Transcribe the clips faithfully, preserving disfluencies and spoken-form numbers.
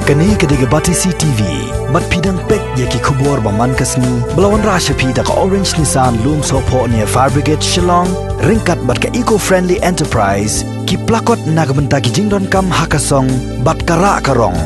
Kane ka dei ka Batesi T V. Bad phi dang peit ïa ki khubor ba man ka sngi ba la wanrah sha phi da ka Orange Nissan Lumsohphoh near Fire Brigade Shillong, ryngkat bad ka Eco Friendly Enterprise, ki plakot na ka bynta ki jingdonkam ha ka song bad ka rah ka rong.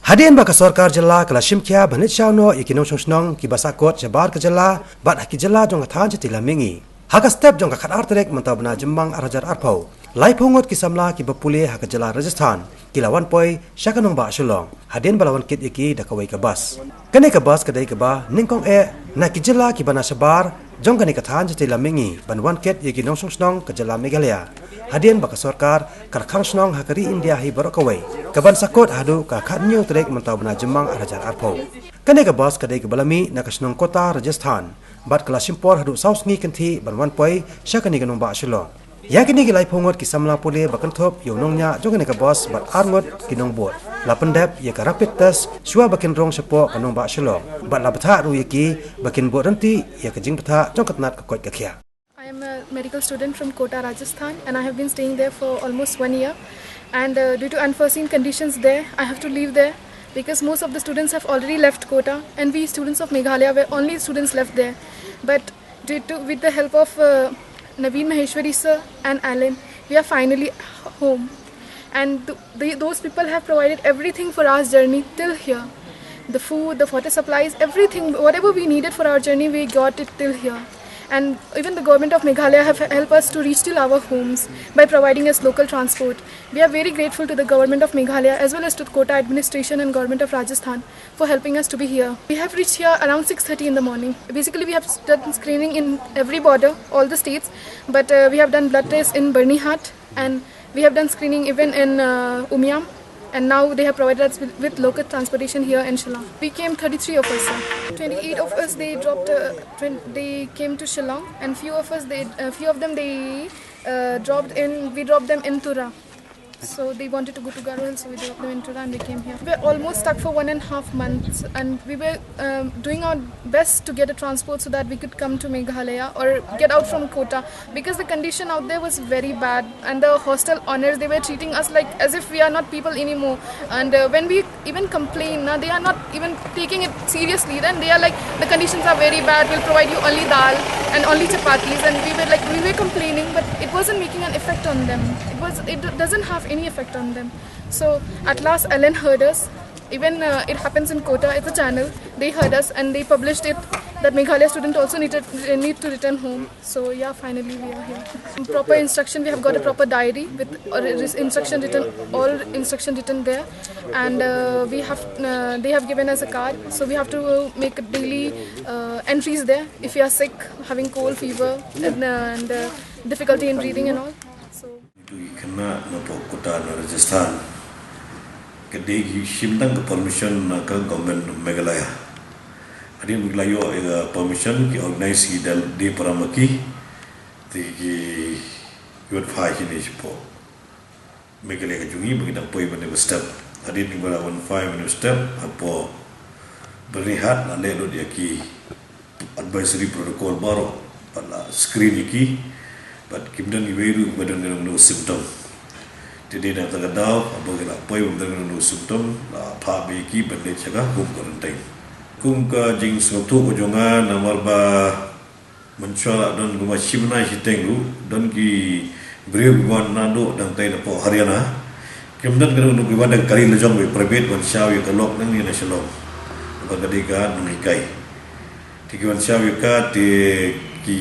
Hadien ba ka sorkar jylla ka la shim khia ban leit shaw noh ïa ki nongshong shnong kiba sahkut shabar ka jylla bad ha ki jylla jong ka thaiñ shatei lam mihngi. Ha ka step jong ka khatar tarik mynta u bnai Jymmang ar hajar arphew, laiphew ngut ki samla kiba pule ha ka jylla Rajasthan ki la wan poi sha ka nongbah Shillong hadien ba la wan kit ïa ki da kawei ka bus. Kane ka bus ka dei kaba nyngkong eh na ki jylla kiba na shabar jong kane ka thaiñ shatei lam mihngi ban wan kit ïa ki nongshong shnong ka jylla Meghalaya, hadien ba ka sorkar ka la khang shnong ha ka ri India hi baroh kawei ka ban sahkut haduh ka khathynñiew tarik mynta u bnai Jymmang ar hajar arphew. Kane ka bus ka dei kaba la mih na ka shnong Kota, Rajasthan, bad ka la shim por haduh saw sngi kynthih ban wan poi sha kane ka nongbah Shillong. Ïa kine ki laiphew ngut ki samla pule ba kynthup ïa u nongñiah jong kane ka bus bad ar ngut ki nongbud la pyndep ïa ka rapid test shuwa ba kin rung shapoh ka nongbah Shillong bad la bthah ruh ïa ki ba kin bud ryntih ïa ka jingbthah jong ka tnat ka koit ka khiah. I am a medical student from Kota, Rajasthan, and I have been staying there for almost one year. And uh, due to unforeseen conditions there, I have to leave there because most of the students have already left Kota, and we students of Meghalaya were only students left there. But due to, with the help of uh, Naveen Maheshwari sir and Alan, we are finally home. And th- they, those people have provided everything for our journey till here. The food, the water supplies, everything, whatever we needed for our journey, we got it till here. And even the government of Meghalaya have helped us to reach till our homes by providing us local transport. We are very grateful to the government of Meghalaya as well as to the Kota administration and government of Rajasthan for helping us to be here. We have reached here around six thirty in the morning. Basically, we have done screening in every border, all the states, but uh, we have done blood tests in Byrnihat, and we have done screening even in uh, Umiam, and now they have provided us with, with local transportation here in Shillong. We came thirty-three of us, sir. Twenty-eight of us, they dropped, uh, twen- they came to Shillong, and few of us, they, uh, few of them, they uh, dropped in, we dropped them in Tura. So they wanted to go to Garo Hills, so we dropped them in Tura and they came here. We were almost stuck for one and a half months, and we were um, doing our best to get a transport so that we could come to Meghalaya or get out from Kota, because the condition out there was very bad, and the hostel owners, they were treating us like as if we are not people anymore. And uh, when we even complain, na, they are not even taking it seriously. Then they are like, "The conditions are very bad, we'll provide you only dal and only chapatis." And we were like, we were complaining, but it wasn't making an effect on them. It was, it doesn't have any effect on them. So at last, Ellen heard us. Even uh, it happens in Kota, it's a channel. They heard us and they published it that Meghalaya student also needed, need to return home. So yeah, finally we are here. Proper instruction, we have got a proper diary with uh, instruction written, all instruction written there, and uh, we have uh, they have given us a card, so we have to make daily uh, entries there. If you are sick, having cold, fever, and, uh, and uh, difficulty in breathing and all. So. Ki khynnah na pdeng Kota na Rajasthan ka dei ki shim tang ka permission na ka government Meghalaya. Hadien ba ki la ïoh ïa ka permission, ki organize ki dal de para ma ki, te ki ïoh phai kine shapoh Meghalaya ka jong ngi ba ngi dang poi ban ïa ka step. Hadien ba la wan phai ban ïa ka step hapoh Byrnihat, la leh lut ïa ki advisory protocol baroh, bad la screen ïa ki, bad kim don iwei ruh ba don kano kano symptom. Te dei na kata ka daw, haba ki la poi ba don kano kano symptom, la phah beit ïa ki ban leit sha ka home quarantine. Kum ka jingsngewthuh ka jong nga, namar ba mynshuwa la don kumba shi bnai shiteng ruh, don ki briew kiba wan naduh dang tei napoh Haryana. Kim don kano kano kiba dang kari lajong ba private ban shaw ïa ka lok nangne na Shillong. Ba ka dei ka nonghikai. Te ki wan shaw ïa ka te ki,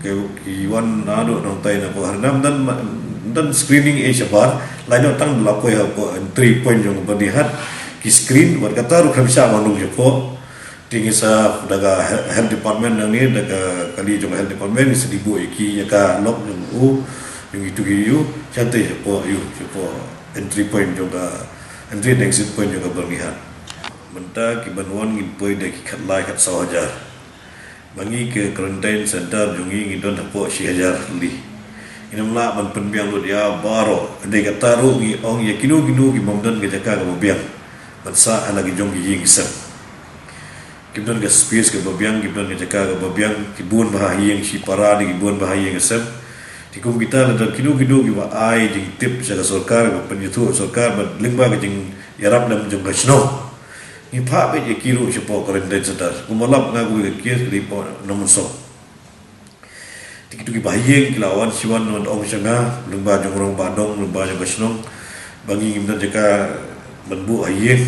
ki, ki wan naduh nongtai napoh Haryana, ym don, ym don screening ei shabar, la ïoh tang da la poi hapoh entry point jong ka Byrnihat, ki screen, wat kata ruh khlem shah ban rung shapoh. Te ngi sa da ka he-, health department nangne, da ka kali jong ka health department, ngi sa dei buh ïa ki ïa ka lok jong u, jong itu ki ïu, sha te shapoh ïu, shapoh entry point jong ka, entry and exit point jong ka Byrnihat. Mynta ki ban wan ngin poi da ki khatlai khatsaw hajar. Ba ngi ka quarantine center jong ngi ngi don hapoh shi hajar tylli. Ngim lah ban pynbiang lut ïa baroh. Dei kata ruh ngi ong ïa kino kino ki bym don ka jaka kaba biang ban sah ha la ki jong ki ïing ki sem. Kim don ka space kaba biang, kim don ka jaka kaba biang, ki bun bha ha ïing, shi para ne ki bun bha ha ïing ha sem. Te kum kita lada kino kino kiba ai jingtip sha ka sorkar, ba pynïathuh sorkar ba lyngba ka jingïarap lem jong ka shnong, ngi phah beit ïa ki ruh shapoh quarantine center. Kumba lap nga kawei ka case ka dei hapoh Nongmynsong. Te kito kiba ha ïing ki la wan shuwa wan ong sha nga lyngba jong u rangbah dong, lyngba jong ka shnong, ba ngi ngim don jaka ban buh ha ïing.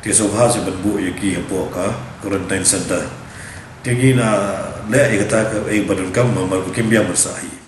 Te sngewbha sa ban buh ïa ki hapoh ka quarantine center. Te ngi la leh ïa kata kaei ba donkam, namar ba kim biang ban sah hi.